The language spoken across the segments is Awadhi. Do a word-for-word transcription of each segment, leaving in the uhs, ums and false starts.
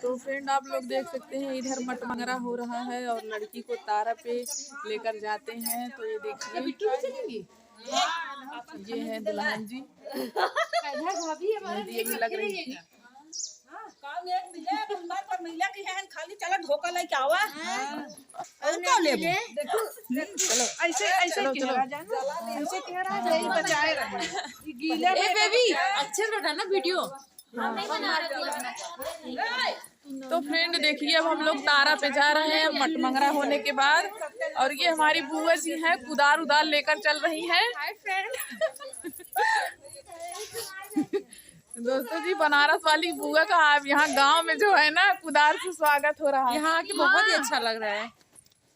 तो फ्रेंड, आप लोग देख सकते हैं, इधर मटमंगरा हो रहा है और लड़की को तारा पे लेकर जाते हैं। तो ये देखिए, ये है दुल्हन जी, मेहंदी अभी लग रही थी। हाँ, काम एक मिले, कुल मार पर मिले कि है, खाली चला धोखा लेके आवा। हाँ। और का लेबू? देखो, देखो, चलो। ऐसे, ऐसे चलो, चलो। राजा ना, ऐसे कह रहा है, यही बचाए रहे। ये गीला ए में बेबी, अच्छे से उठा ना वीडियो। तो फ्रेंड, देखिए, अब हम लोग तारा पे जा रहे हैं मटमंगरा होने के बाद। और ये हमारी बुआ जी हैं, कुदार उदार लेकर चल रही हैं। हाय फ्रेंड। दोस्तों जी, बनारस वाली बुआ का आप यहाँ गांव में जो है ना, कुदार से स्वागत हो रहा है। यहाँ आके बहुत ही अच्छा लग रहा है।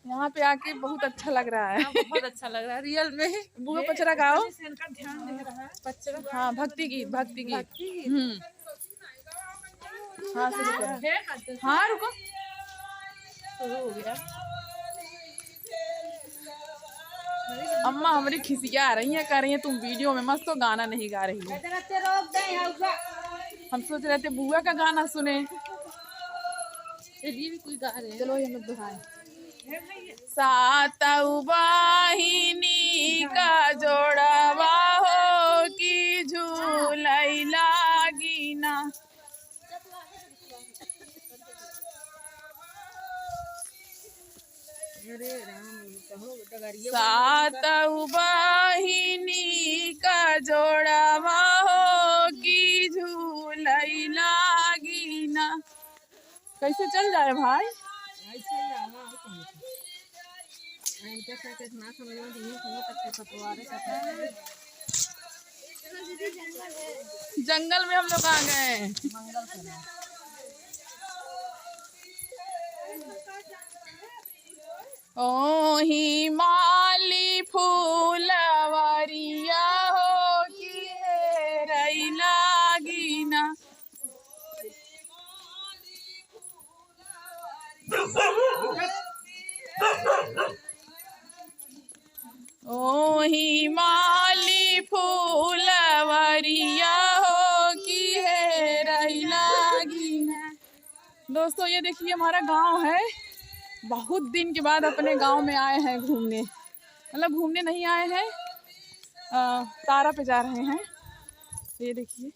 यहाँ पे आके बहुत अच्छा लग रहा है। हाँ, बहुत अच्छा लग रहा है रियल में। बुआ, पचरा गाओ। पचरा। हाँ, भक्ति गीत, भक्ति गीत। भक्ति गीत। हम्म। हाँ, शुरू करो। हाँ, रुको। शुरू हो गया। अम्मा हमरी खिसिया रही है, कह रही है, "तुम वीडियो में मत तो गाना नहीं गा रही हो।" हम सोच रहे थे बुआ का गाना सुने। चलिए, भी कोई गा रहे हैं। चलो, ये लोग दोहराए। सातौ बहिनी का जोड़वा हो कि झूलै लागिना। सातौ बहिनी का जोड़वा हो कि झूलै लागिना। कैसे चल जाए भाई? ऐसे ही आवा, और कहाँ से? इनके साथ इतना समझ में नहीं, समझ सकते, पतवारे का था। जंगल में हम लोग आ गए। ओही माली फूलवरिया हो कि हेरै लागिना। ओही माली फूलवरिया हो कि हेरै लागिना। दोस्तों, ये देखिए, हमारा गांव है। बहुत दिन के बाद अपने गांव में आए हैं घूमने, मतलब घूमने नहीं आए हैं, अ, तारा पे जा रहे हैं। ये देखिए,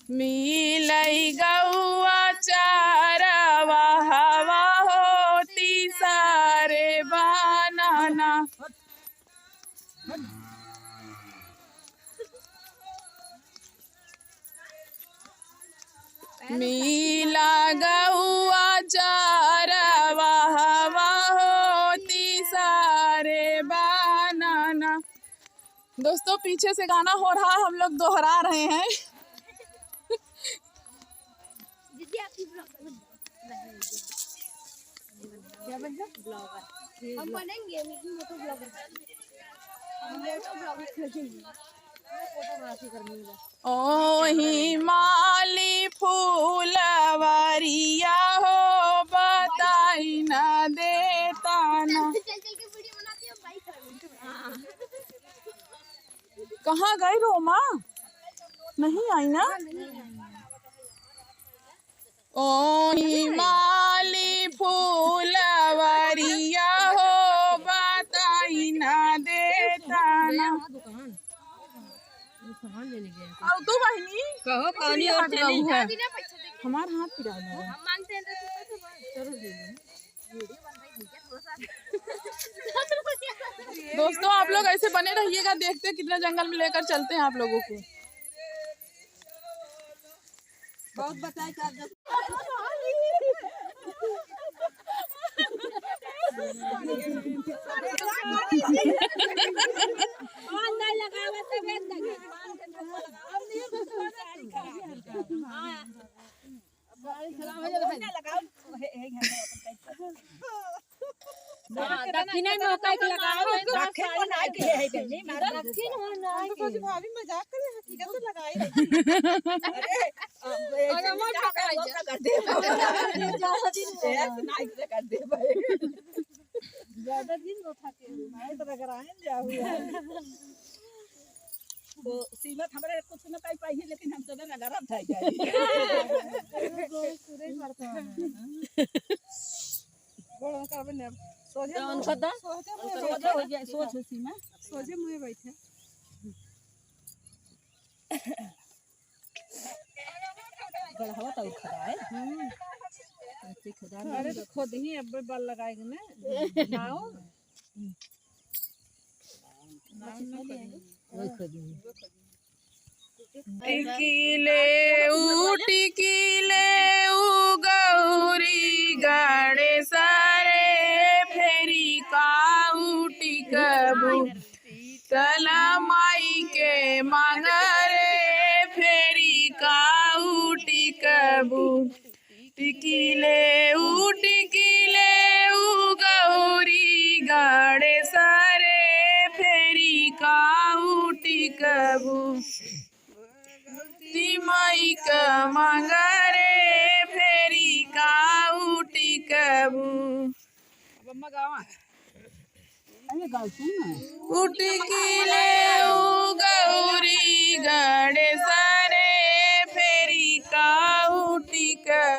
मिलै गौआ चारवा हवा होती सारे बनाना। मिला गौआ चारवा हवा होती सारे बनाना। दोस्तों, पीछे से गाना हो रहा है, हम लोग दोहरा रहे हैं। दीदी, आपकी ब्लॉगर। क्या बन जा? ब्लॉगर। हम बनेंगे, लेकिन मोटो ब्लॉगर। हम मोटो ब्लॉगर खोजेंगे। फोटोग्राफी करनी है। ओही माली फूलवरिया हो, बताई ना देता ना। चल, चल, चल के वीडियो बनाती हूँ, बाइक। कहाँ गई रोमा? नहीं आई ना? ओही माली फूलवरिया हो, बताई ना देता ना। दुकान, दुकान लेने गए। और तू बहिनी? कहो, पानी और चली। हमार हाथ पिरा गया। हम मांगते हैं तो तू कैसे मांग? चलो दे दो। दोस्तों, आप लोग ऐसे बने रहिएगा, देखते हैं कितना जंगल में लेकर चलते हैं आप लोगों को। बहुत बताए का जब हाँ, दक्षिणा में होता है कि लगाओ। दक्षिण हो ना है कि है बहनी, मार दक्षिण हो ना है कि। भाभी मजाक करे, हकीकत से लगाई। अरे, अब ये और हम लोग का कर दे। ऐसे नाइस से कर दे भाई। ज्यादा दिन उठा के हो, नहीं तो रगड़ाएं जाओ। तो सीमत हमरे कुछ न कह पाई है, लेकिन हम तो रगड़ब था जाए। गोड़ में करबे ने, सोझे तो मुँह, उनका दा, सोझे मुँह उनका बैठे। सोझे हो जाए, सोझ हो सीमा। सोझे मुँह बैठे। गढ़वा तो खड़ा है। हम्म। ऐसे खड़ा नहीं। अरे तो खुद ही अब बल लगाएंगे ना। आओ। वही खोदेंगे। टिकिले ऊ टिकिले ऊ गौरी गणेश रे, फेरी काऊ टिकबू। शीतला माई के मांग रे, फेरी काऊ टिकबू। टिकिले ऊ टिकिले ऊ गौरी गणेश रे, फेरी काऊ टिकबू। ती माई का मांग रे, फेरी काऊ टिकबू। अब अम्मा गावा। अरे गाओ सुन ना। ऊ टिकिले ऊ